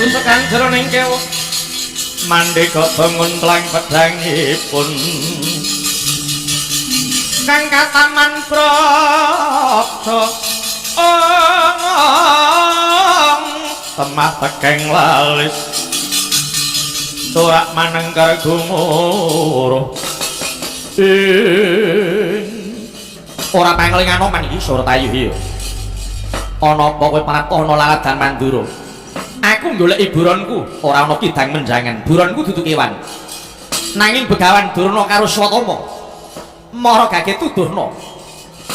Tekan jroning kewa mandeka bangun plang pedhangipun kang kataman praja ong temah tekeng lalis corak manengkar gumuruh ing ora pangling Anoman iki Surtayu iya ana apa kowe pratono laladan Mandura? Aku goleki buronku, ora ana kidang menjangan. Buronku dudu kewan. Nanging Begawan Durna karo Swatama mara gage tuduhna.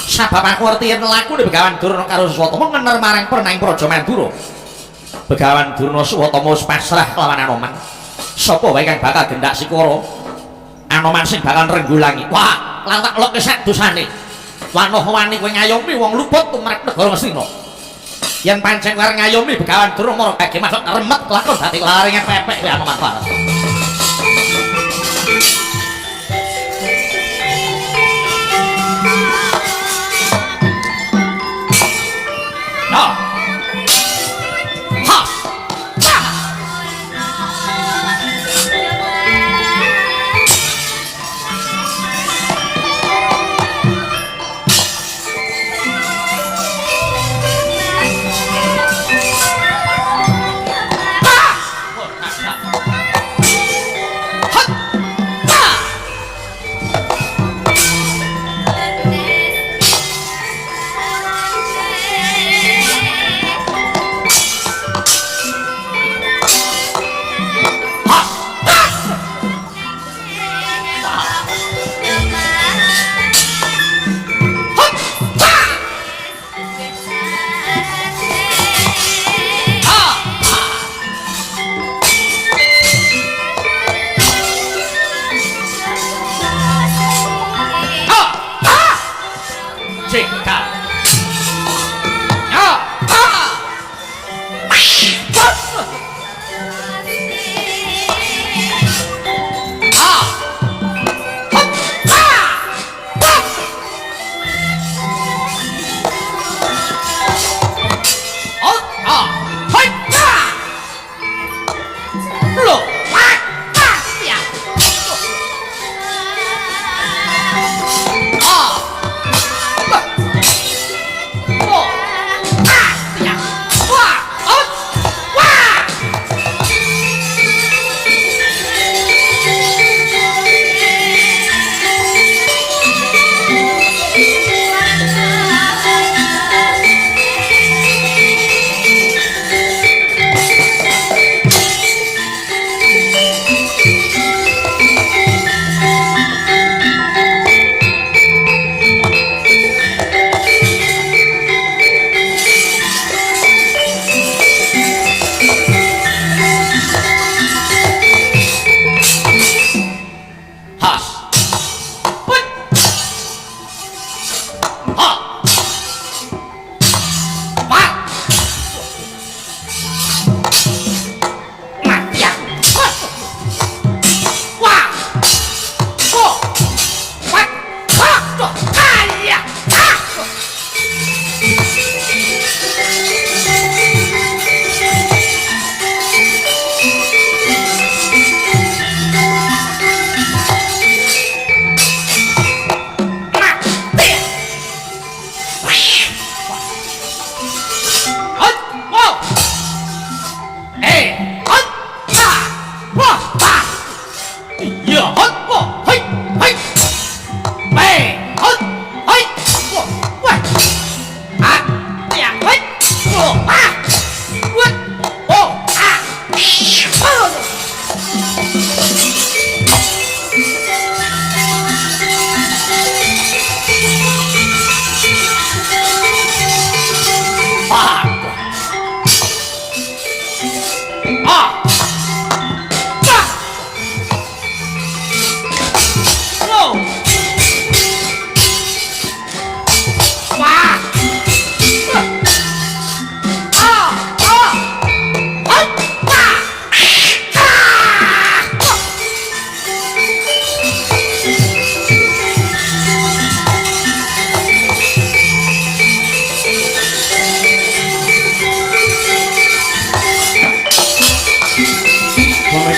Sabab aku ngerti yen lakune Begawan Durna karo Swatama ngener marang pernaing Praja Mandura. Begawan Durna Swatama wis pasrah lawan Anoman. Sapa wae kang bakal gendak sikara? Anoman sing bakal nrenggulangi. Wah, lan tak lokke sak dosane. Wanoh wani kowe ngayomi wong luput tumrap negara Ngastina. Yen pancen kowe arep ngayomi Begawan Durna mara gage masuk remet lakon dadi laringe pepek kowe Anoman Faras. Nah. Ha. Ha.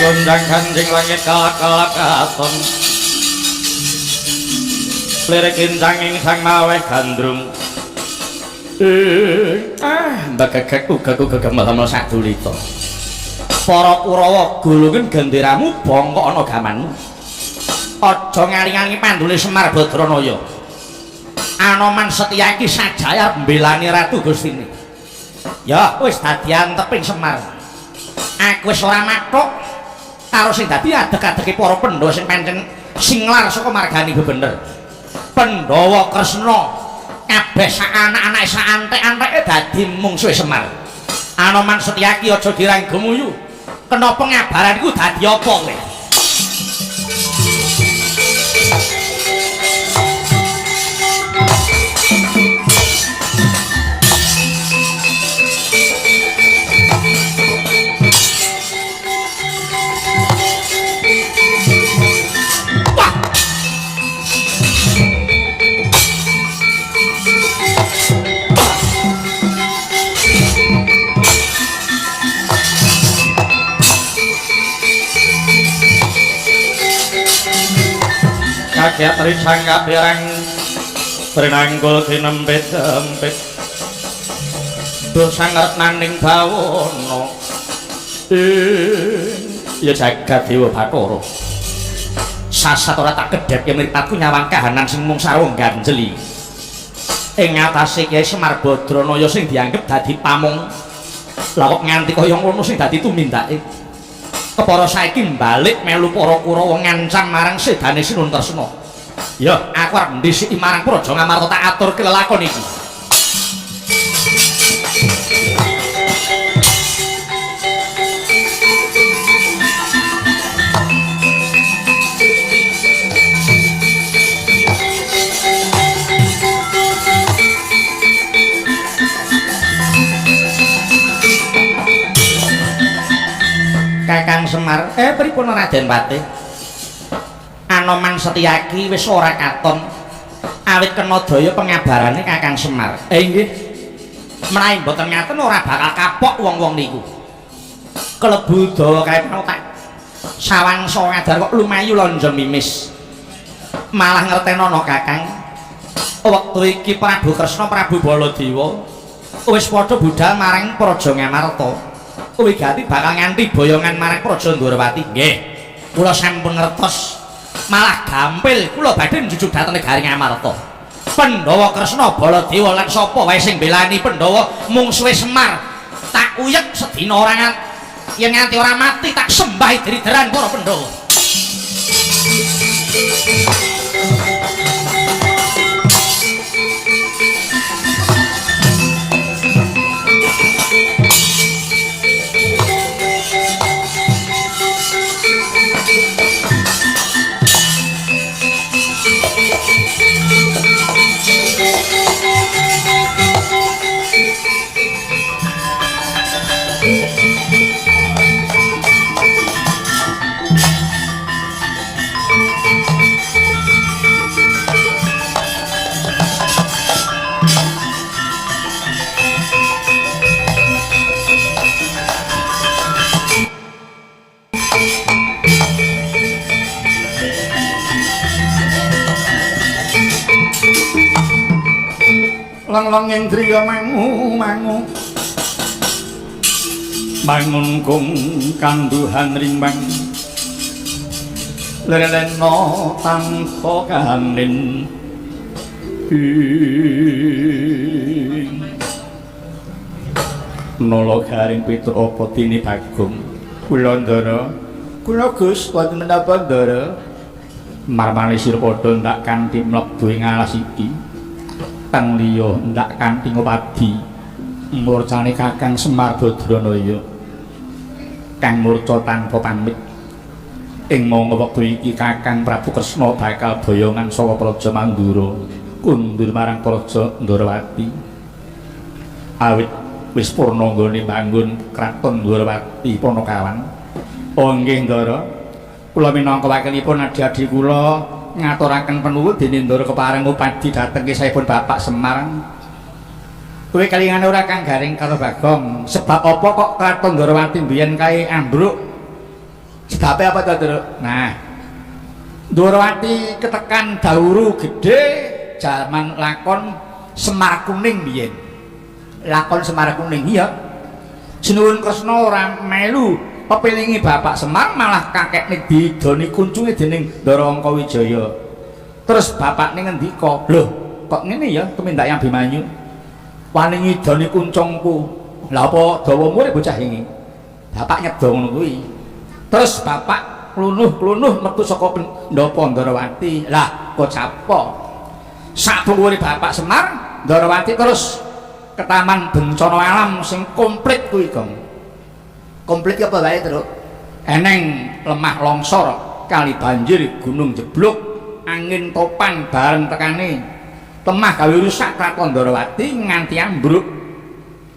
Gonjang ganjing langit kelap-kelap katon. Lirik kincang ing sang maweh gandrung. Ah, mbegegek uga-uga gemel-gemel sadulita. Para Kurawa gulungen genderamu bongkok ana gamanmu. Aja ngaling-alingi pandule Semar Badranaya. Anoman Setyaki sajae arep mbelani Ratu Gustine. Ya, wis dadi anteping Semar. Aku wis ora mathuk karo sing dadi adeg-adege para Pandhawa sing pancen singlar saka margane bebener. Pandhawa Kresna kabeh sak anak-anake sak antek-anteke dadi mungsuhe Semar. Anoman Setyaki aja girang gumuyu. Kenapa ngabaran iku dadi apa kowe? Wah! Kaget risang kapirang brenanggul tinempit-empit. Duh sangertnaning bawana. Ya jagat dewa Bathara. Sasat ora tak kedhepke mripatku nyawang kahanan sing mung sarwa ganjeli. Ing ngatasé Kyai Semar Badranaya sing dianggep dadi pamong. Lah kok nganti kaya ngono sing dadi tumindake. Kepara saiki balik melu para Kurawa ngancam marang sedane Sinun Kresna. Ya, aku arep ndhisiki marang Praja Ngamarta tak aturke lelakon iki. Kakang Semar, pripun Raden Patih? Anoman Setyaki wis ora katon awit kena daya pengabarane Kakang Semar. Nggih. Menawi mboten ngaten ora bakal kapok wong-wong niku. Kelebu dawa kae tak sawang sawadar kok lumayu lonjo mimis. Malah ngertenono Kakang. Wektu iki Prabu Kresna Prabu Baladewa wis padha budhal marang Praja Ngamarta. Wigati bakal nganti boyongan marang Praja Ndorowati. Nggih. Kula sampun ngertos. Malah gampil kula badhe njujuk dhateng negari Ngamarta. Pandhawa Kresna Baladewa lan sapa wae sing mbelani Pandhawa mungsuhe Semar tak uyek sedina ora yen nganti ora mati tak sembah dirideran para Pandhawa. Lang-langing griya mangu-mangu mangun kung kanduhan rimang lelena tanpa kanin nala garing Petruk apa dene Bagong kula Ndara kula Gus wonten menapa Ndara marmane sira padha ndak kanthi mlebu ing alas iki tang liya ndak kanthi ngopadi murcane Kakang Semar Badranaya kang murca tanpa pamit ing mangsa wektu iki Kakang Prabu Kresna bakal boyongan saka Praja Mandura kundur marang Praja Ndorowati awit wis purna nggone mbangun kraton Ndorowati Panakawan. Oh nggih Ndara, kula minangka wakilipun adi-adi kula ngaturaken penuwun dene Ndara kepareng ngupadi dhateng kisahipun Bapak Semar. Kowe kelingane ora Kang Garing karo Bagong, sebab apa kok kraton Ndorowati mbiyen kae ambruk? Sebabe apa to, Truk? Nah, Ndorowati ketekan dauru gedhe jaman lakon Semar Kuning biyen. Lakon Semar Kuning iya. Sinuwun Kresna ora melu pepilingi Bapak Semar, malah kakekne didoni kuncunge dening Ndara Angkawijaya. Terus bapakne ngendika, "Lho, kok ngene ya tumindak yang Abimanyu? Wani ngidoni kuncungku. Lah apa dawa umure bocah iki?" Bapak nyebdo ngono kuwi. Terus bapak klunuh-klunuh metu saka pendopo Ndorowati. Lah, kok sapa? Sakpungkure Bapak Semar, Ndorowati terus ke taman bencana alam sing komplit kuwi, Gong. Komplit apa wae, Truk? Eneng lemah longsor, kali banjir, gunung jeblok, angin topan bareng tekane. Lemah gawe rusak kraton Ndorowati nganti ambruk.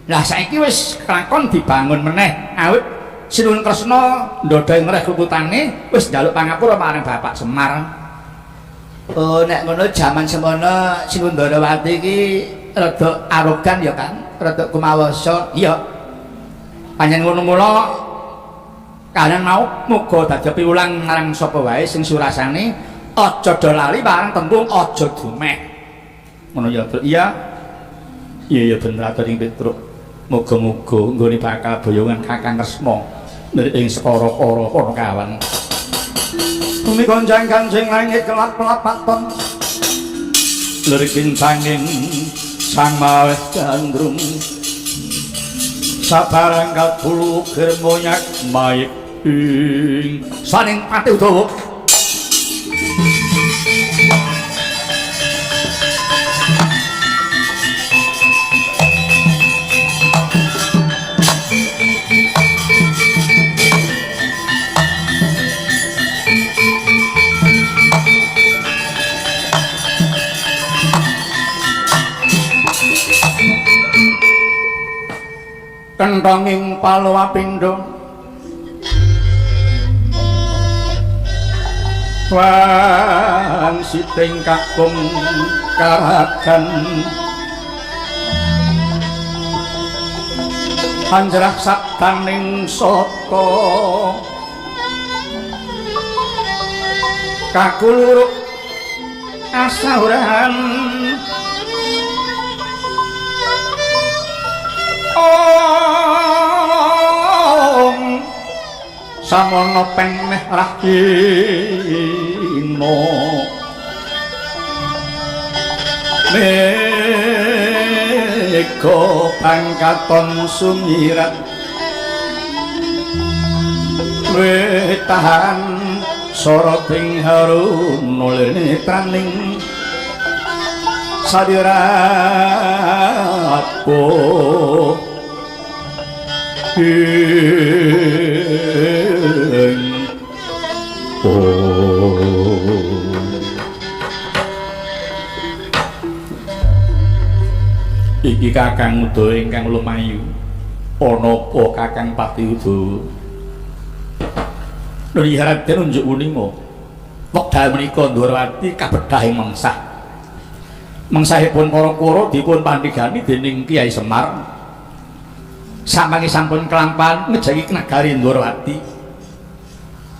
Lah saiki wis kelakon dibangun meneh. Awit Sinuwun Kresna ndodhe ngreh klukutane wis njaluk pangapura marang Bapak Semar. Oh, nek ngono jaman semono Sinuwun Ndorowati iki rada arogan ya, Kang? Rada kumawasa. Iya. Panjen ngono mula kahanan mau muga dadi piwulang marang sapa wae sing surasane aja do lali marang tembung aja dumeh. Ngono ya, Truk. Iya. Iya ya bener atur ing Petruk. Muga-muga nggone bakal boyongan Kakang Kresna ing sekara-kara para kawan. Bumi gonjang ganjing langit kelap-kelapaton. Liriking sanging sang maweh gandrung. Sabarang kabulu ukir monyak maik ing saning pati Udawa. Kenthonging palwapindha wang siting kakung karagan anjrah sabdaning sata kakuluruk asauran ong samono peneh rahina mega pangkaton sumirat wetahan soroting harun netraning sadirapo ing iki Kakang Uda ingkang lumayu ana apa Kakang Pati Uda? Nuri Raden unjuk uninga wekdal menika Ndorowati kabedhah ing mengsah. Mengsahipun para Kura dipun pandhegani dening Kyai Semar. Samangke sampun kelampahan ngejagi nagari Ndorowati.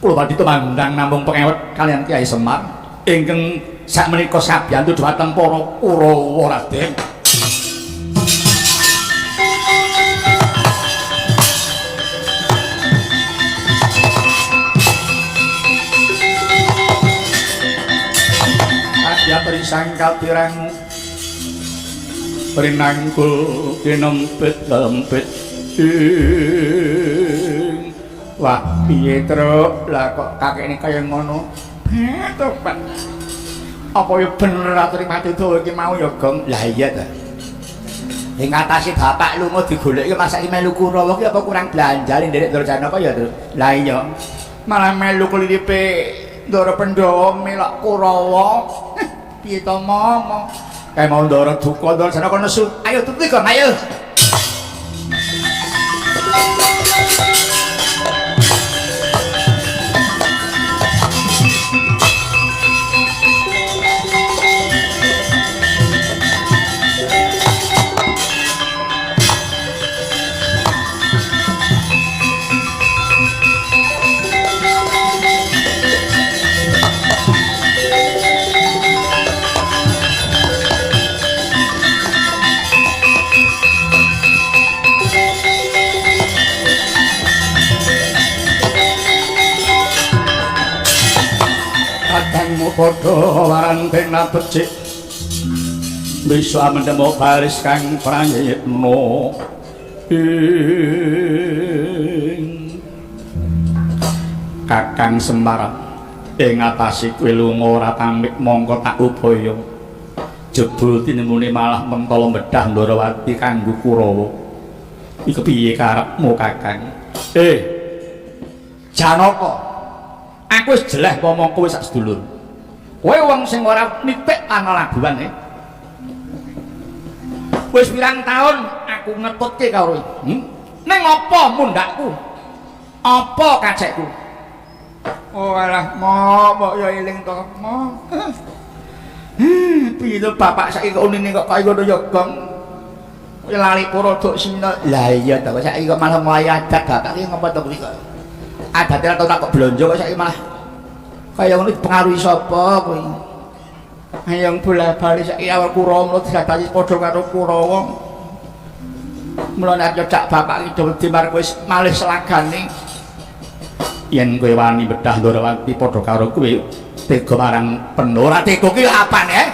Kula badhe tumandang namung pengewet kaliyan Kyai Semar ingkang sakmenika sabiyantu dhumateng para Kurawa Raden. Adya risang katirang rinangkul kinempit-lempit ing. Wah, piye Truk? Lah kok kakekne kaya ngono? Pak. Apa ya bener aturi mati dawa iki mau ya, Gong? Lah iya ta. Ing atase bapak lunga digoleki masake melu Kurawa ki apa kurang belanjane nderek Ndorojana apa ya, Truk? Lah iya. Malah melu kelilipe Ndara Pandhawa melok Kurawa. Piye to momong? Kae mau Ndara duka Ndorojana kono nesu. Ayo tuti Gong, ayo. Kakangmu padha warantena becik bisa mendemo baris kang prayitna ing Kakang Semar ing atasi kowe lunga ora pamit mongko tak upaya jebul tinemune malah mentala bedah Ndorowati kanggo Kurawa. Iku piye karepmu Kakang? Janaka, aku wis jeleh momong kowe sak sedulur. Kowe wong sing ora nitik panglabuhan e. Wis pirang taun aku ngetutke karo kowe. Ning apa mundakku? Apa kacekku? Oh alah, mok ya eling to, mo. Piye to bapak saiki kok unine kok kaya ngono ya, Gong? Lali pura sina. Lah iya to, saiki kok malah mulai adat bapak iki ngopo to kuwi kok. Adate ora tau kok blonjo kok saiki malah kaya ngono dipengaruhi sapa kuwi. Ayang bola-bali saiki awal Kurawa disadari padha karo Kurawa. Mula nek nyedak bapak iki do wedi marang wis malih selagane. Yen kowe wani bedah Ndorowati padha karo kowe tega marang peno ora tega ki apane eh?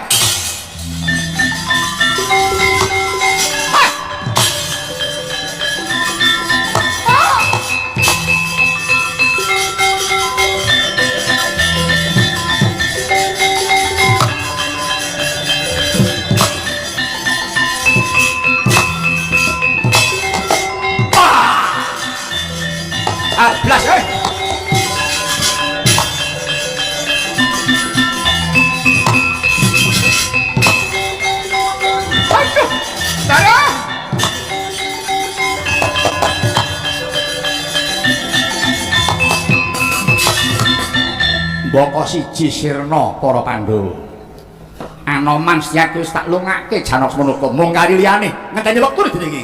Blas eh. Aduh, darah. Mboko siji sirna para Pandhawa. Anoman Setyaki wis tak lungake Janaka semono mung kari liyane ngenteni wektu dene iki.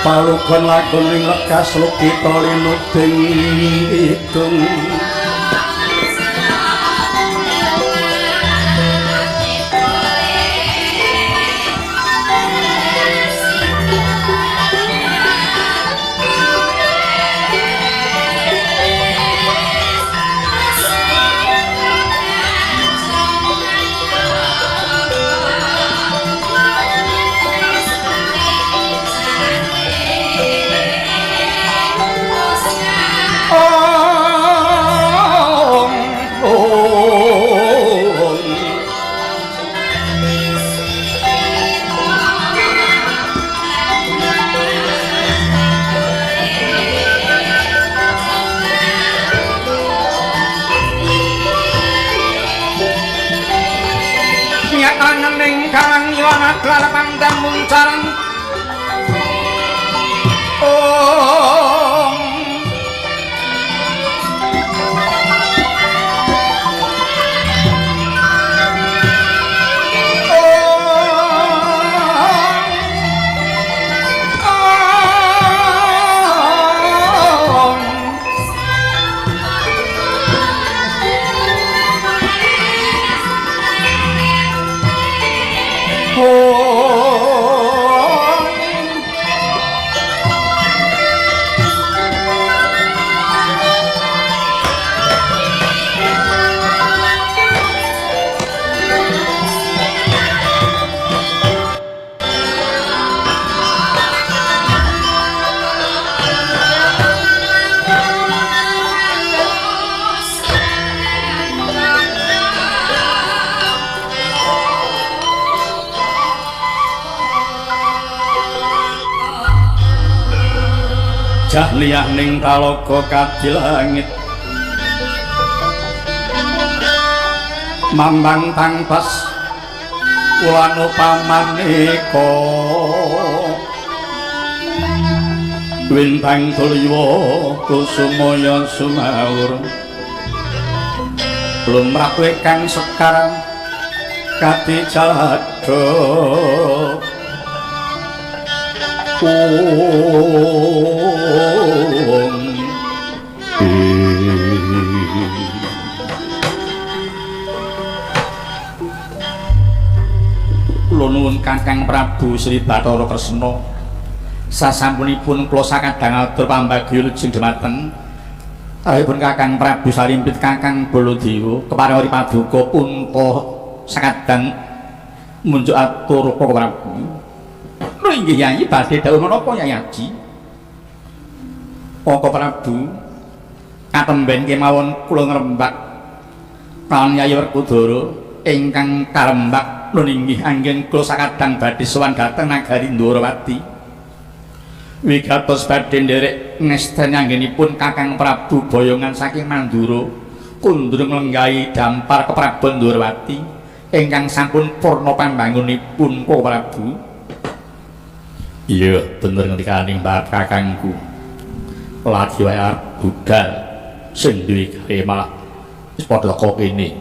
Palugon lakon ing lekas lukita linuding kidung. Oh! Jahliyah ning talaga kadilangit mambang tangpas wanu pamaneka wintang tulya kusumaya sumaur lumrah kang sekar kati jalada. Kula nuwun Kakang Prabu Sri Bathara Kresna, sasampunipun kula sakadang atur pambagya lujeng dhumateng rawuhipun Kakang Prabu Sarimpit Kakang Baladewa keparing paduka punta sakadang munjuk atur Koko Prabu. Lho inggih Yayi, badhe dawuh menapa Yayi Aji? Koko Prabu, katemben kemawon kula ngrembak kalawan Yayi Werkudara ingkang karembak. Lho inggih anggen kula sakadang badhe sowan dhateng nagari Ndwarawati. Wigatos badhe nderek ngesteni anggenipun Kakang Prabu boyongan saking Mandura kundrung lenggahi dampar keprabon Ndwarawati ingkang sampun purna pambangunipun Koko Prabu. Iya, bener ngendikaning Mbak kakangku. Lagi wae arep budal sing duwe gawe malah wis padha teko kene.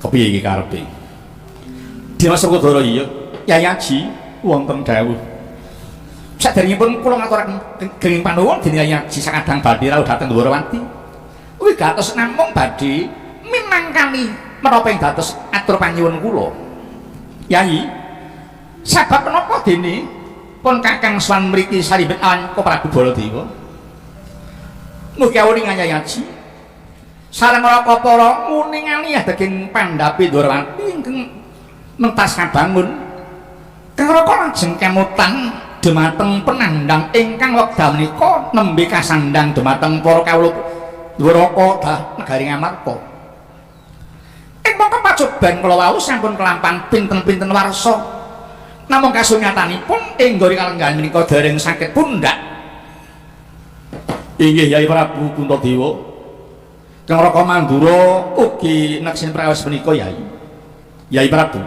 Kepiye iki karepe? Dimas Werkudara iya, Yayi Aji wonten dawuh. Saderengipun kula ngaturaken genging panuwun dening Yayi Aji sakadang badhe rawuh dhateng Ndwarawati. Wigatos namung badhe minangkani menapa ing dados atur panyuwun kula. Yayi, sabab menapa dene pun Kakang sowan mriki salimbet awan Prabu Baladewa? Mugi awuningan Yayi Aji sareng raka para nguningali adeging pandhape Ndwarawati ingkang mentas kabangun. Kang Raka lajeng kemutan dumateng penandang ingkang wekdal menika nembe kasandhang dumateng para kawula Dwaraka dah negari Ngamarta. Ing mangka pacoban kula wau sampun kelampan pinten-pinten warsa. Namung kasunyatanipun ing nggori kalenggahan menika dereng saged pundhak. Inggih Yayi Prabu Puntadewa. Kang Raka Mandura ugi neksin prawes menika Yayi. Yayi Prabu.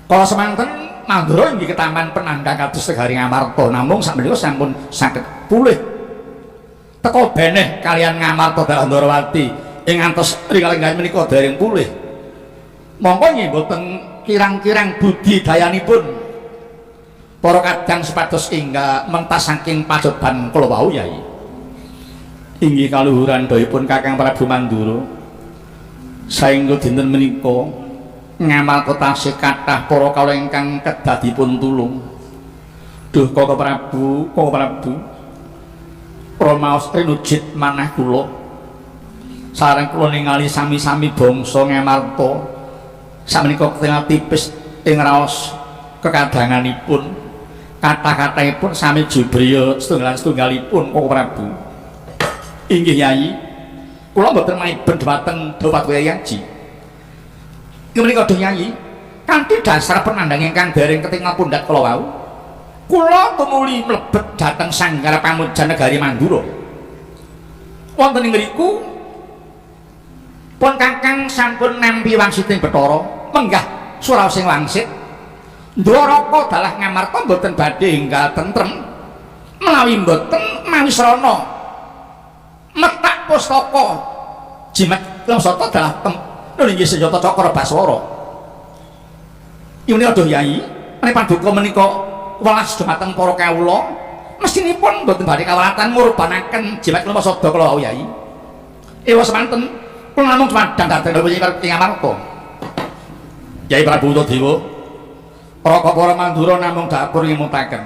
Kala semanten Mandura inggih ketaman penandang kados negari Ngamarta, namung sakmenika sampun saged pulih. Teka beneh kalian Ngamarta dalah Ndwarawati ing ngantos rikalenggahan menika dereng pulih. Mongko nggih mboten kirang-kirang budi dayanipun para kadang supados enggal mentas saking pacoban kula wau Yayi. Inggih kaluhuran dawuhipun Kakang Prabu Mandura. Saengga dinten menika Ngamarta tasih kathah para kawula ingkang kedah dipun tulung. Duh Koko Prabu, Koko Prabu. Rumaos rinujit manah kula. Sareng kula ningali sami-sami bangsa Ngamarta sakmenika ketingal tipis ing raos kekadanganipun. Kathah-kathahipun sami jubriya setunggal-setunggalipun Koko Prabu. Inggih Yayi, kula mboten maiben dhumateng dawuh Yayi Aji. Menika duh Yayi, kanthi dasar penandang ingkang dereng ketingal pundhat kala wau, kula tumuli mlebet dhateng Sanggar Pamujan Negari Mandura. Wonten ing ngriku pun Kakang sampun nampi wangsiting Bathara, menggah suraosing wangsit. Ndwaraka dalah Ngamarta mboten badhe enggal tentrem menawi mboten mawi srana metak pustaka jimat Lamsata dalah nggih senjata Cakra Baswara. Menika duh Yayi, menawi paduka menika welas dumateng para kawula, mestinipun mboten badhe kawelatan ngurbanaken jimat Lamsada kala wau Yayi. Ewa semanten kula namung cumadang dhateng ing Ngamarta. Yayi Prabu Puntadewa, Raka para Mandura namung dapur ngemutaken.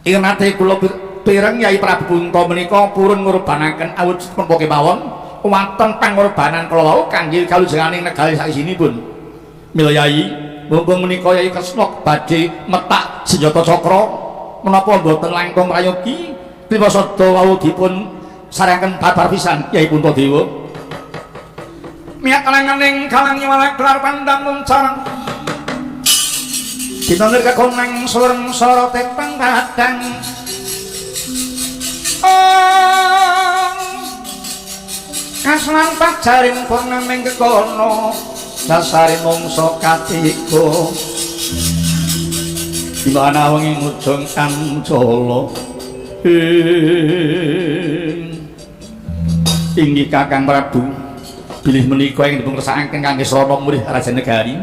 Ing nate kula pireng Yayi Prabu Punta menika purun ngurbanaken awujud menapa kemawon waton pangorbanan kala wau kangge kalujenganing negari sakisinipun. Mila Yayi, mumpung menika Yayi Kresna badhe metak senjata cakra, menapa mboten langkung prayogi Trimasada wau dipun sarengaken babar pisan Yayi Puntadewa. Miyak kalanganing kalangi walaklar pandang muncarang dinanir kekoneng sureng sorote pang padang. Kaslan pajaring purnaming kekono dasare mangsa katiga Dimana wengi ngujung kancala inggih Kakang Prabu bilih menika ing dipun kersakaken kangge srana murih raja negari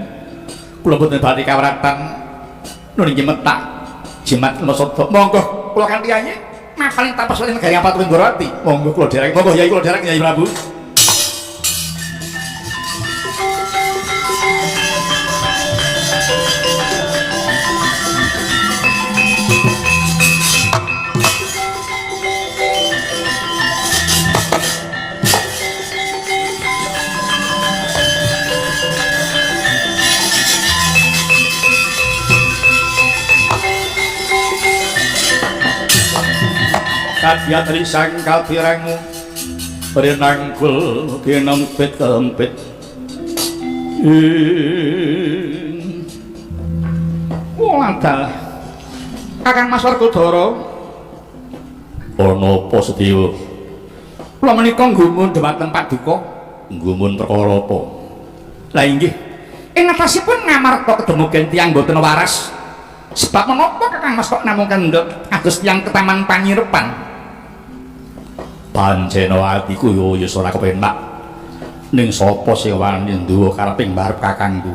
kula boten badhe kawratan nun inggih metak jimat Masada monggo kula kanthi ayi mapaling tapas ing negari Apatu Winggarwati monggo kula derek monggo Yai kula derek Yai Prabu. Kadyatri sang kapirangu rinangkul kinempit-empit Walah Kakang Mas Werkudara ana apa Sedewa? Kula menika nggumun dhumateng paduka. Nggumun perkara apa? Lah inggih ing atasipun ngamarta kedemugen tiyang boten waras. Sebab menapa Kakang Mas kok namung kendhot kados tiyang ketaman panyirepan? Pancen atiku yo ya ora kepenak. Ning sapa sing wani nduwa kareping mbarep kakangku?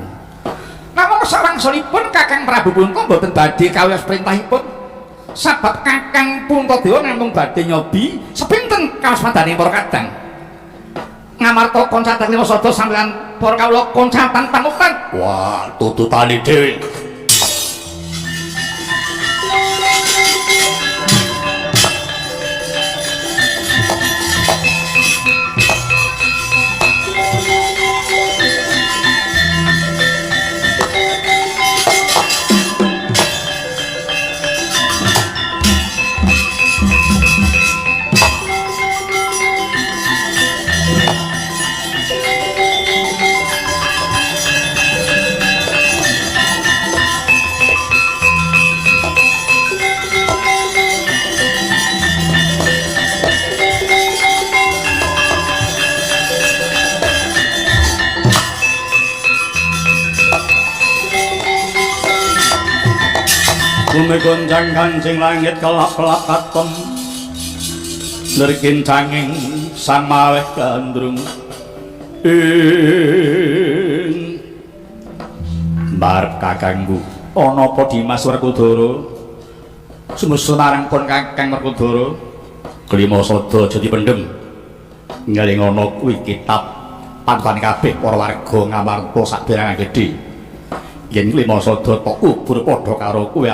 Namung sawangsulipun Kakang Prabu Punta mboten badhe kawiyos perintahipun. Sebab Kakang Puntadewa namung badhe nyobi sepinten kawaspadane para kadang. Ngamarta koncatan lima sada sampeyan para kawula koncatan panutan. Wah, tututane dhewe. Bumi goncang kancing langit kelap-kelap katon lerkincanging sang maweh gandrung ing mbarep kakangku ana apa Dimas Werkudara sumusul marang pun Kakang Werkudara klima sada aja dipendhem ngeling ana kuwi kitab pantutan kabeh para warga Ngamarta saperangan gedhe. Yen klima sada tok kubur padha karo kowe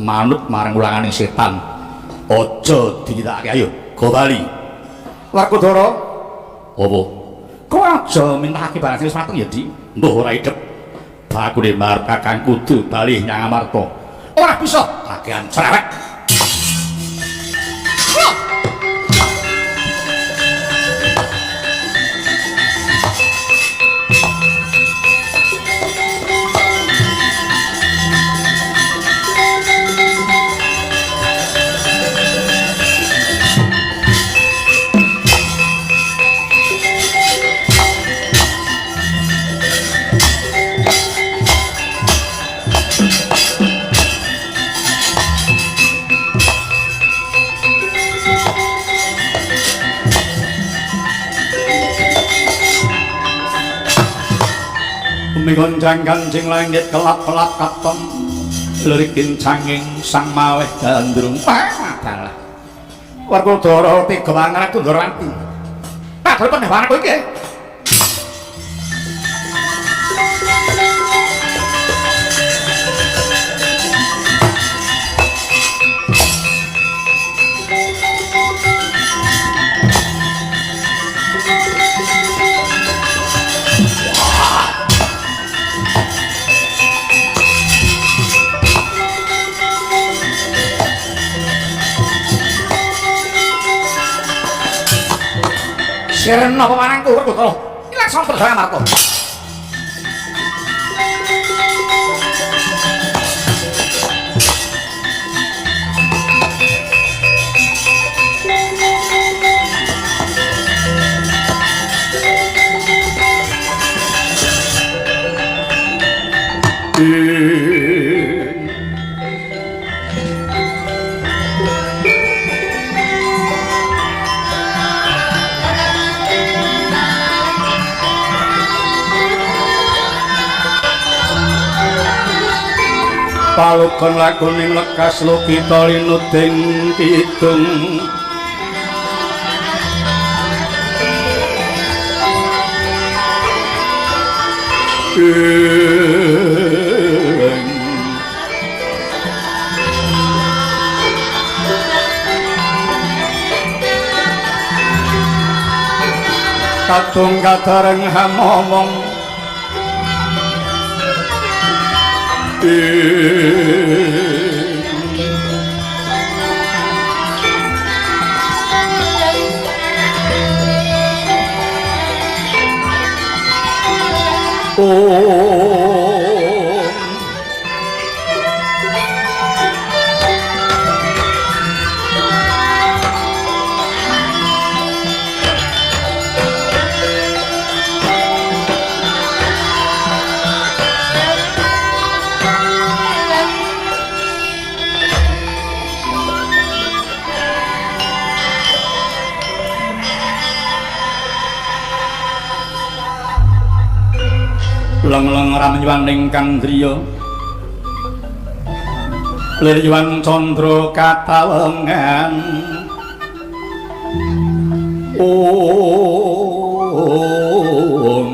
manut marang ulangane setan. Aja ditindakake ayo go bali. Werkudara, apa? Kowe aja mintahake barang sing wis mateng ya, Dik. Mbuh ora idep. Bakune marep kakang kudu bali nyang Amarta. Ora bisa, kakean cerewet. Gonjang kancing langit kelap-kelap katon lerikincanging sang maweh gandrung. Wah, Werkudara tega banget Ndorowati. Padahal pendewan kowe iki. Sirna pemarangku Werkudara. Iki langsung perjalanan Amarta. Palugon lakuning lekas lukita linuding kidung. Kadung kadareng hamomong Leng-leng ramyuan kang griya lir yuwan candra katawengan. Om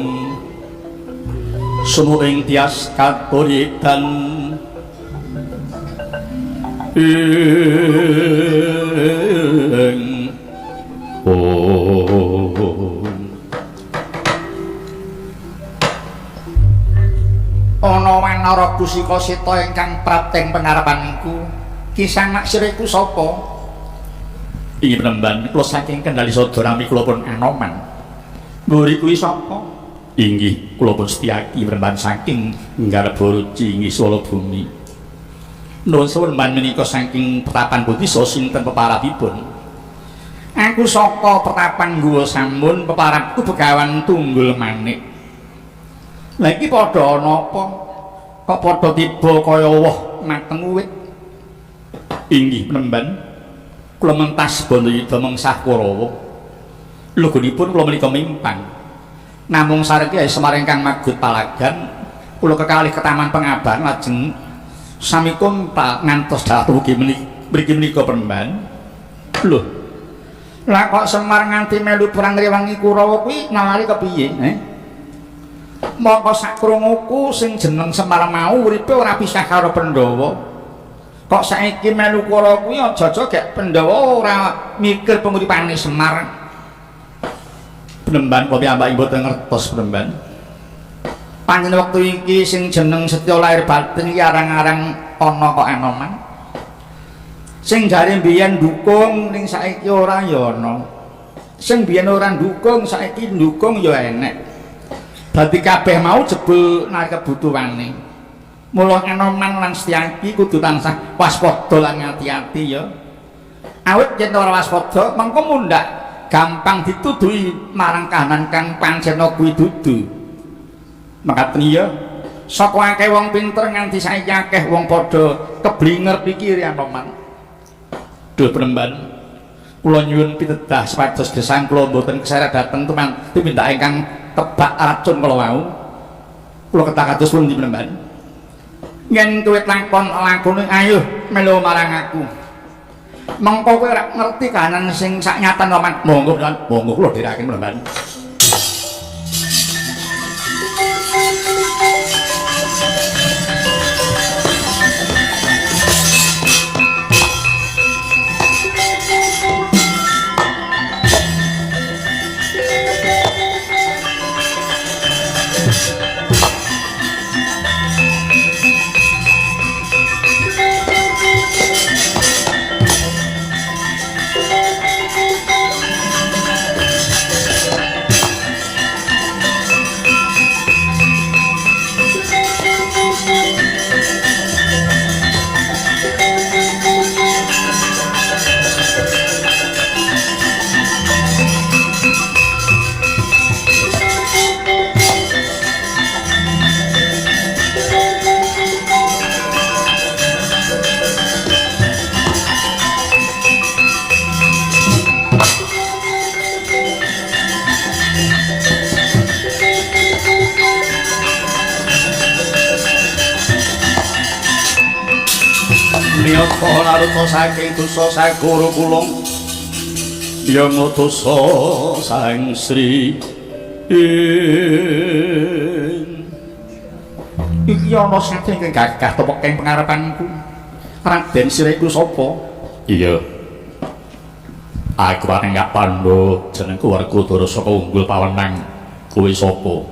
sumuh ing tias katuritan ing Om. Ana wanara Gusika Seta ingkang prapteng pengarepanku, kisanak sira iku sapa? Inggih penemban, kula saking Kendali Sada nami kula pun Anoman. Mburi kuwi sapa? Inggih, kula pun Setyaki penemban saking Nggarbaruci inggih Swala Bumi. Nuwun suwun penemban menika saking pertapan pundi sinten peparapipun? Aku saka pertapan Guwa Samun, peparapku Begawan Tunggul Manik. Lah iki padha ana apa? Kok padha tiba kaya woh mateng wit? Inggih penemban, kula mentas bandayuda mengsah Kurawa. Lugunipun kula menika mimpang. Namung sareki Semar ingkang magut palagan, kula kekalih ke Taman Pengabahan lajeng sami kontak ngantos dalah ugi mriki menika penemban. Lho, lah kok Semar nganti melu perang ngrewangi Kurawa kuwi nalari kepiye? Mongko sakrunguku sing jeneng Semar mau uripe ora pisah karo Pandhawa. Kok saiki melu Kurawa kuwi aja-aja gek Pandhawa ora mikir penguripane Semar. Penemban kula piyambak mboten ngertos penemban. Pancen wektu iki sing jeneng setya lahir batin iki arang-arang ana kok Anoman. Sing jare mbiyen ndukung ning saiki ora ya ana. Sing biyen ora ndukung saiki ndukung ya enek. Dadi kabeh mau jebul nalika kebutuhane. Mula Anoman lan Setyaki kudu tansah waspada lan ngati-ati ya. Awit yen ora waspada mengko mundhak gampang dituduhi marang kahanan kang pancen kuwi dudu. Mekaten ya. Saka akeh wong pinter nganti saiki akeh wong padha keblinger pikire Anoman. Duh penemban, kula nyuwun pitedah supados gesang kula mboten keseret dhateng tumindak ingkang kebak racun kala wau. Kula kedah kados pundi penemban? Yen kowe lakon lakone ayo melu marang aku. Mengko kowe ora ngerti kahanan sing sak nyatan Anoman. Monggo penemban, monggo kula dherekaken penemban. Nyata laruta saking dosa sagara kula yang dosa sang Sri. Iki ana sate ingkang gagah tepek ing pengarepanku. Raden sira iku sapa? Iya. Aku arep nggak pandho jenengku Werkudara saka Unggul Pawenang. Kowe sapa?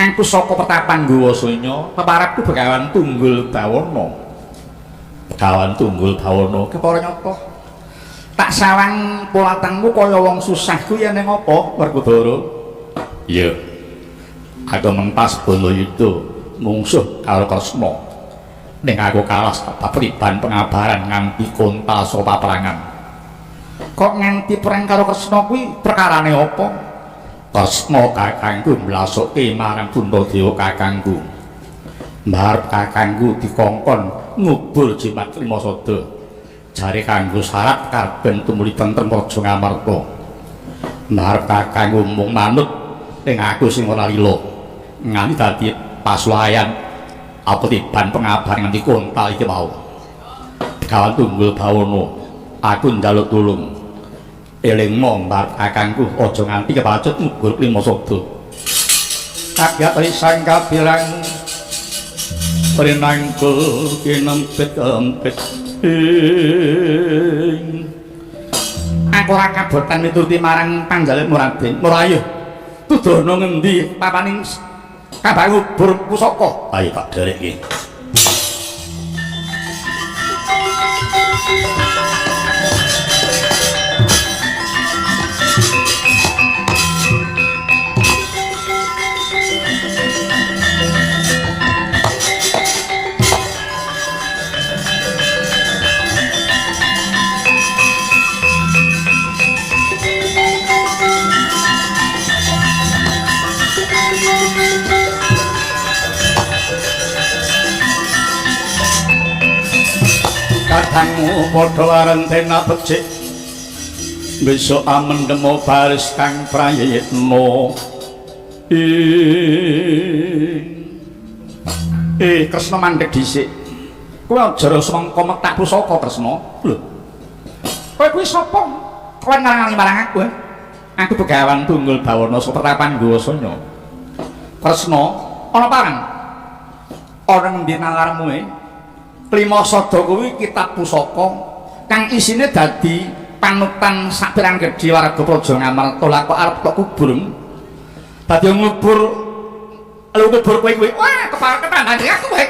Aku saka Pertapan Guwasanya, peparapku Begawan Tunggul Bawana. Begawan Tunggul Bawana kepara nyata. Tak sawang polatangmu kaya wong susah kuwi yen apa Werkudara? Iya. Aku mentas Balayuda mungsuh karo Kresna. Ning aku kalah sebab riban pengabaran nganti kontal saka paperangan. Kok nganti perang karo Kresna kuwi perkarane apa? Kresna kakangku mlasuke marang Puntadewa kakangku. Mbarep kakangku dikongkon ngubur jimat Limasada. Jare kanggo syarat karben tumuli tentrem Raja Ngamarta. Mbarep kakangku mung manut ning aku sing ora lila. Nganti dadi pasulayan apa tiban pengabar nganti kontal iki mau. Begawan Tunggul Bawana, aku njaluk tulung. Elingmo mbarep kakangku aja nganti kepacut ngubur Limasada. Kaget risang kabilang prinangkul kinempit-empit. Aku ora kabotan mituruti marang pangjalukmu Raden. Murayuh tuduhna ngendi papaning kabeh ngubur pusaka? Ayo tak derekke. Kadangmu padha warentena becik besok amendemo baris kang prayitna. Kresna mandheg dhisik. Kowe aja semangka metak pusaka Kresna. Lho. Kowe kuwi sapa? Kowe ngarang-arangi marang aku. Aku Begawan Tunggul Bawana saka Pertapan Guwasanya. Kresna, ana parang. Ana ngendi nalarmu e? Limasada kuwi kitab pusaka kang isine dadi panutan sapirang gedhe warga Praja Ngamarta. Lah kok arep tok kubur? Dadi ngubur lu kubur kowe kuwi. Wah, kepara ketandane aku kowe.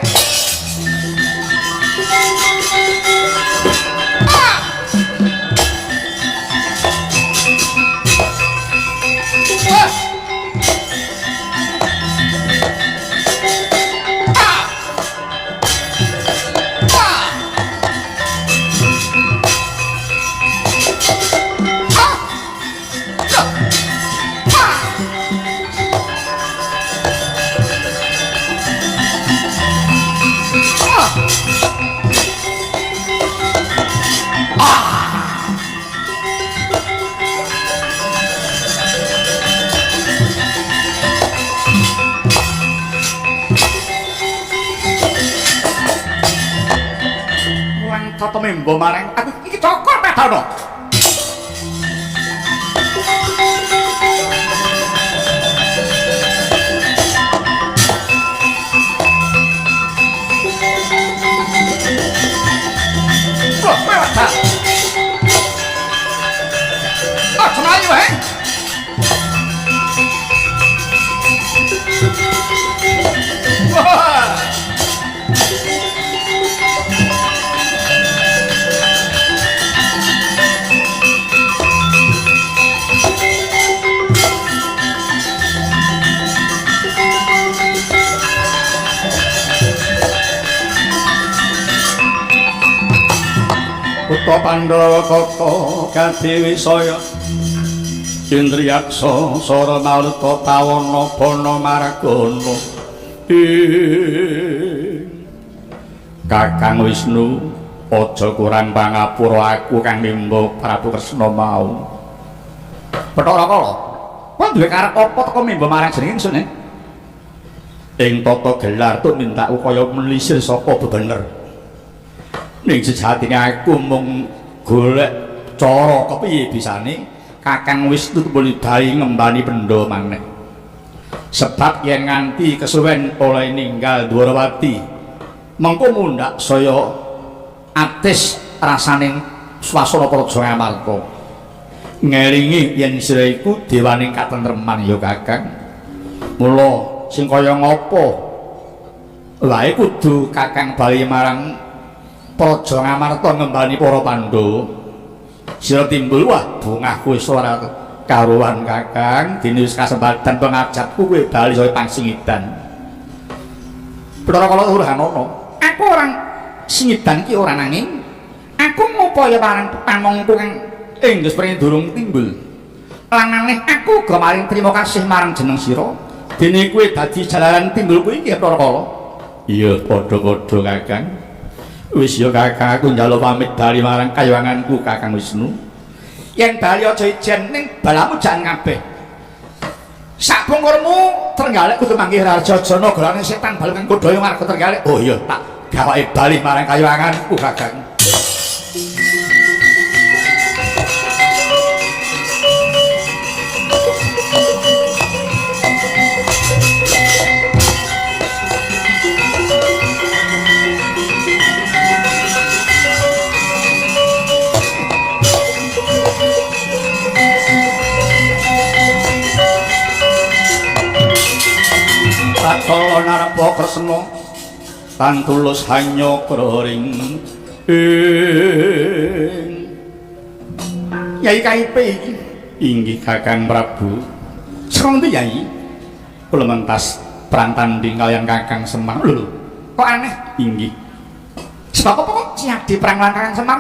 Temembo marang aku iki cokor pedano. Loh, kowe wadah. Ah, mlayu wae. Wah. Kutha Pandhawa kata Kadewi saya Indriyaksa Sara Maruta Tawana Bana Maragana. Kakang Wisnu aja kurang pangapura aku kang nimba Prabu Kresna mau. Bathara Kala, kowe duwe karep apa teko mimba marang jeneng ingsun? Ing tata gelar tumintakku kaya melisir saka bebener. Ning sejatine aku mung golek cara kepiye bisane Kakang Wisnu tumuli bali ngembani pendha maneh. Sebab yen nganti kesuwen oleh ninggal Dwarawati, mengko mundhak saya atis rasaning swasana Praja Ngamarta. Ngelingi yen sira iku dewaning katentreman ya Kakang. Mula sing kaya ngapa wae kudu Kakang bali marang Praja Ngamarta ngembani para Pandhawa. Sira timbul wah bungahku wis ora karuan Kakang, dene wis kasempatan pengajapku kowe bali saya pangsingidan. Bathara Kala Urhanana, aku orang singidan ki ora nanging aku ngupaya marang pamongku kang ing geus pring durung timbul. Lan maneh aku uga maring terima kasih marang jeneng sira. Dene kowe dadi jalaran timbulku iki Bathara Kala. Iya padha-padha Kakang. Wis ya Kakang, aku njaluk pamit bali marang kayanganku Kakang Wisnu. Yen bali aja ijen ning balamu jan kabeh. Sakpungkurmu Trenggalek kudu manggih Raja Jana golane setan balu kang kodaya warga Trenggalek. Oh iya, tak gawake bali marang kayanganku Kakang. Tatkala narpa Kresna tan tulus hanya kroring ing Yai KIP iki inggih Kakang Prabu. Saka ngendi Yai? Kula mentas perang tanding kaliyan Kakang Semar. Lho, kok aneh? Inggih. Sebab apa kok siadi perang lan Kakang Semar?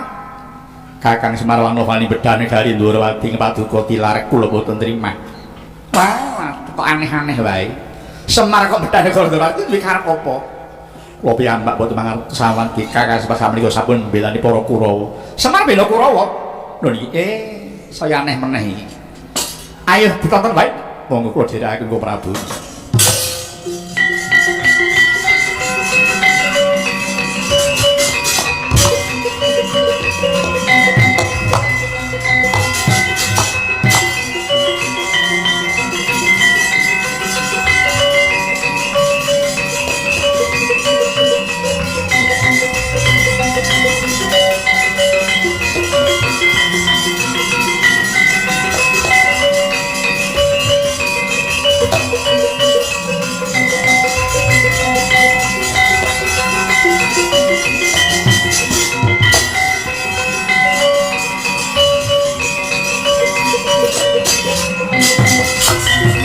Kakang Semar Wanowani bedane dari Ndhurawati paduka tilar kula boten trima. Wah, kok aneh-aneh wae. Semar kok bedane karo Ndhurawati duwe karep apa? Kula piyambak boten mangertos sawan ki Kakang Semar samenika sampun mbelani para Kurawa. Semar bela Kurawa? Lho niki saya aneh meneh iki. Ayo ditonton wae. Monggo kula dherekaken Engko Prabu.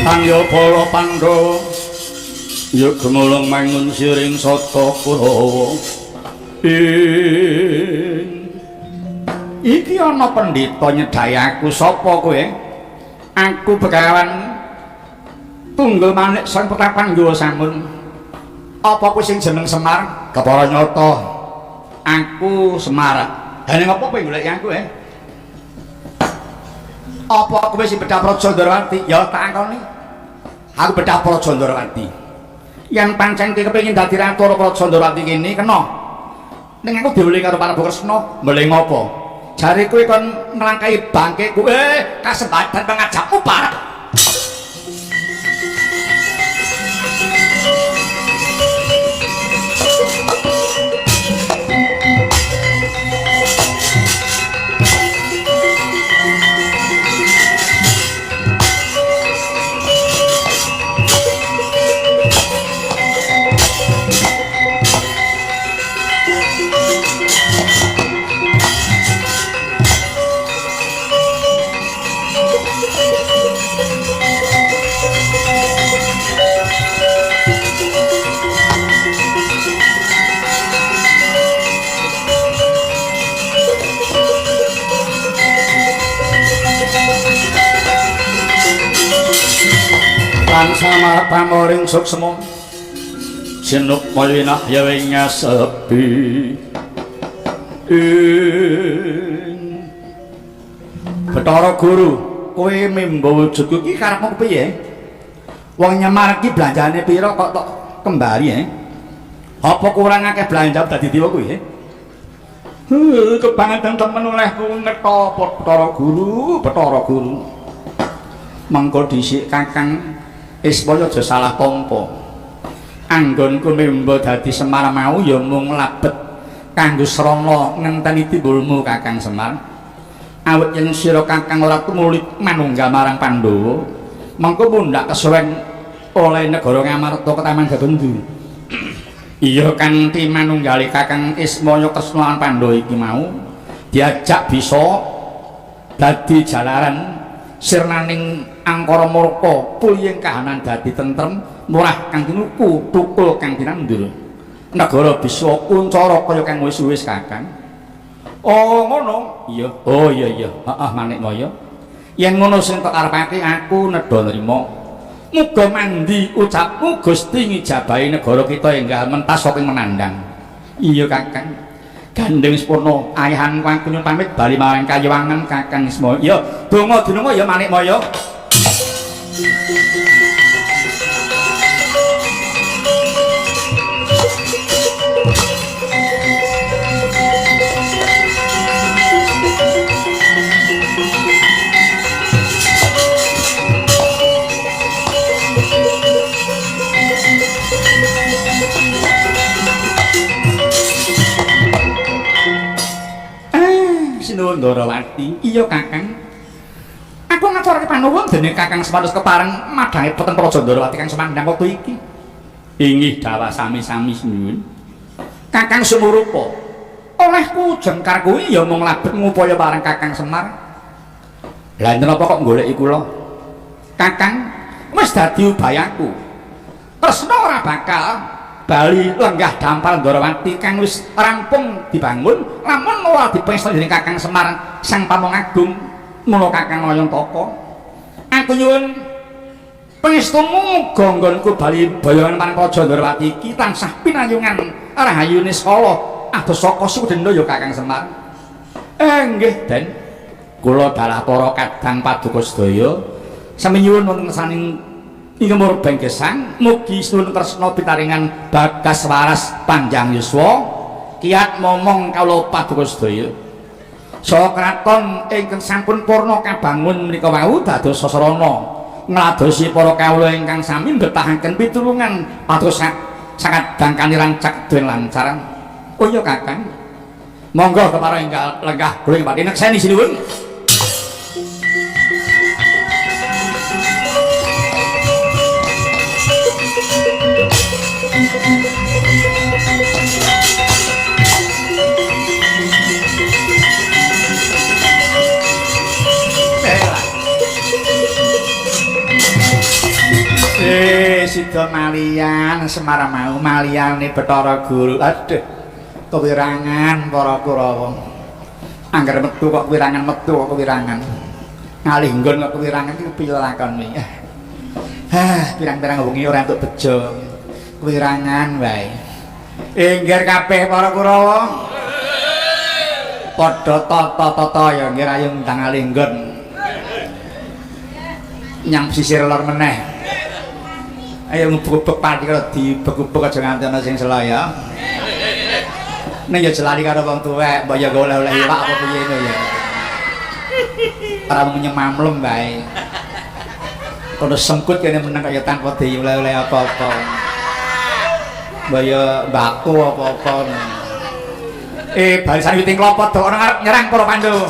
Tangya para Pandhawa ya gemulung mangun siring sata Kurawa. Iki ana pendhita nyedhaki aku. Sapa kowe? Aku Begawan Tunggul Manik sang Petapan Nggawa Samun. Apa kowe sing jeneng Semar? Kepara nyata aku Semar. Ha ning apa kowe goleki aku Apa kowe sing bedah Praja Ndrawati? Ya tak angkoni. Aku bedah Praja Ndrawati. Yen pancen kowe kepengin dadi ratu Praja Ndrawati kene kena. Ning aku diweling karo Prabu Kresna. Mbeling apa? Jare kowe kon nglangkai bangke kowe kasembadan pengajakmu parek. Lan samar pamoring suksma sinuk moyinah ya ing ngasepi. Bathara Guru, kowe memba wujudku iki karepmu kepiye? Wong nyemar iki belanjane pira kok tok kembali Apa kurang akeh belanja dadi dewa kuwi? Kebangetan temen olehku ngetha Bathara Guru, Bathara Guru. Mengko dhisik Kakang Ismaya aja salah tampa. Anggonku memba dadi Semar mau ya mung labet kanggo srana ngenteni timbulmu Kakang Semar. Awit yen sira Kakang ora tumuli manunggal marang Pandhawa, mengko mundhak kesuwen oleh negara Ngamarta ketaman Gabendu. Iya kanthi manunggali Kakang Ismaya Kresna lan Pandhawa iki mau diajak bisa dadi jalaran sirnaning angkara murka pulihing kahanan dadi tentrem murah kang tinuku tukul kang tinandur negara bisa kuncara kaya kang wis-wis Kakang. Oh ngono. Iya. Oh iya iya. Heeh Manikmaya. Yen ngono sing tak karepake aku nedha nrima. Muga mandi ucapmu Gusti ngijabahi negara kita enggal mentas saking menandang. Iya Kakang. Gandeng Spurna ayahan aku nyuwun pamit bali marang kayiwangan Kakang Ismaya. Iya, donga dinunga ya Manikmaya. Sinuwun Ndorowati. Iya Kakang. Aku ngaturake panuwun dening Kakang Semar wis kepareng madhange peteng Praja Ndorowati kang semandhang wektu iki. Inggih dawah sami-sami sinuwun. Kakang sumurupa. Olehku jengkar kuwi ya mung labet ngupaya marang Kakang Semar. Lah enten apa kok goleki kula? Kakang wis dadi ubayaku. Kresna ora bakal bali lenggah dampar Ndorowati kang wis rampung dibangun lamun ora dipesta dening Kakang Semar Sang Pamong Agung mula Kakang Nayantaka. Aku nyuwun pangestumu muga nggonku bali boyongan marang Praja Ndorowati iki tansah pinayungan rahayu niskala adoh saka sukdenda ya Kakang Semar. Nggih Den, kula dalah para kadang paduka sedaya sami nyuwun wonten saning ingkang murbeng gesang mugi suwun kresna pitaringan bagas waras panjang yuswa kiat momong kawula paduka sedaya. Saha kraton ingkang sampun purna kabangun menika wau dados sasarana ngladosi para kawula ingkang sami mbetahaken pitulungan pados sakadang kaniran cakduen lancar. Oh iya Kakang, monggo kepara enggal lenggah kula ing pati nekseni sinuwun. Sida malian Semar mau maliane Bathara Guru. Aduh, kewirangan para Kurawa. Angger metu kok kewirangan, metu kok kewirangan. Ngalih nggon kok kewirangan iki piye lakone? Hah, pirang-pirang wengi ora entuk bejo. Kewirangan wae. Inggih kabeh para Kurawa. Padha tata-tata ya nggih ayo ndang ngalih nggon. Nyang sisir lor meneh. Ayo ngubek-ubek pati kalau dibek-ubek aja nganti ana sing sela ya. Ning ya jelali karo wong tuwek, mbok ya oleh-oleh iwak apa piye ngono ya. Ora menyemamlem wae. Kono sengkut kene meneng kaya tanpa dioleh-oleh apa-apa. Mbok ya mbako apa-apa. Barisan witing klopo do ana arep nyerang para Pandhawa.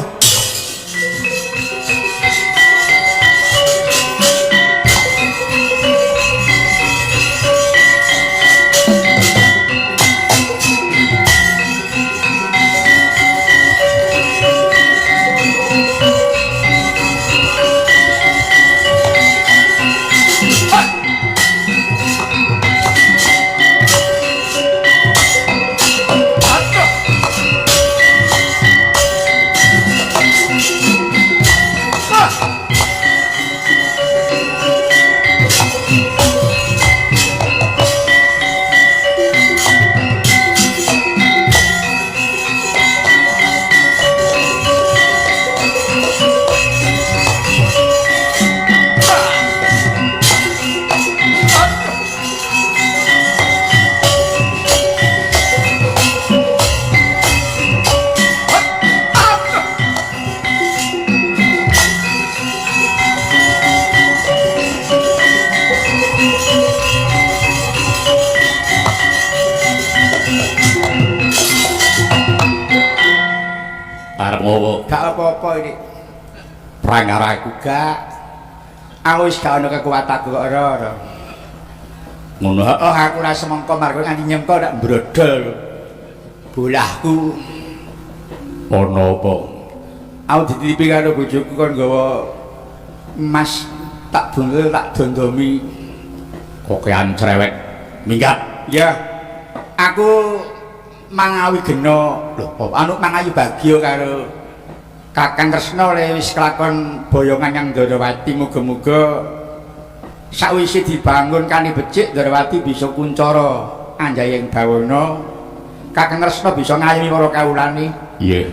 Ngopo? Gak apa-apa iki. Perang karo aku. Gak. Aku wis gak ono kekuatanku kok ora. Ngono. Oh, aku ora semengko margo nganti nyengko tak brodol. Bolahku Ono apa? Aku dititipi karo bojoku kon nggawa emas tak bungkus tak dondomi. Kokean cerewet. Minggat. Ya. Aku mangawi gena. Lho, apa anu mangayu bagya karo Kakang Kresna le wis kelakon boyongan yang Ndorowati, muga-muga sakwise dibangun kani becik Ndorowati bisa kuncara anjayeng bawana. Kakang Kresna bisa ngayomi para kawulane. Iya.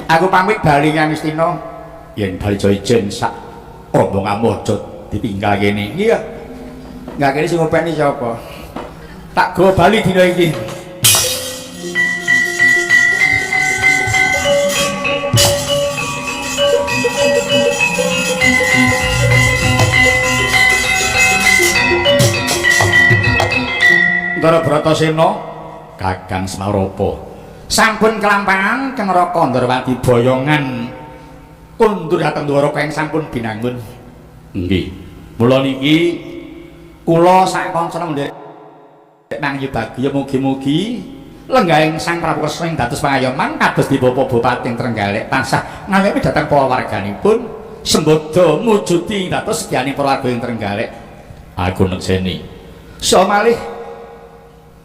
Aku pamit bali nyang Astina. Yen bali ijen sak rombonganmu aja ditinggal kene. Iya. Enggak kene sing ngopeni sapa? Tak gawa bali dina iki. Ndara Bratasena Kakang Semaropo sampun kelampangan Kang Raka Ndrawati boyongan kundur dhateng Dwaraka ing sampun binangun. Nggih. Mula niki kula sak kanca nderek mangyu bagya mugi-mugi lenggahing Sang Prabu Kresna ing dados pangayoman kados di Bapak Bupati ing Trenggalek tansah ngayomi dhateng para warganipun sembada mujudi dados sediane para warga ing Trenggalek. Aku nekseni. Saha malih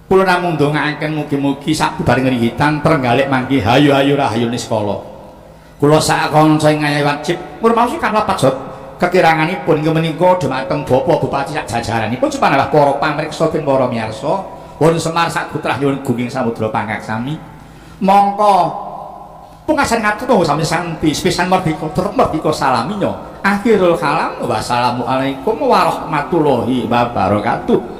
kula namung ndongaaken mugi-mugi sabubareng ringgitan Trenggalek mangki hayu-hayu rahayu niskala. Kula sak kanca ing ngayahi wajib ngurmati kanthi pajot kekiranganipun inggih menika dhumateng Bapak Bupati sak jajaranipun supanggah para pamriksa bin para miyarsa wonten Semar sak putra nyuwun gunging samudra pangaksami. Mongko pungkasan ngatur sami santi sepisan merdika tetep merdika salaminya. Akhirul kalam wassalamualaikum warahmatullahi wabarakatuh.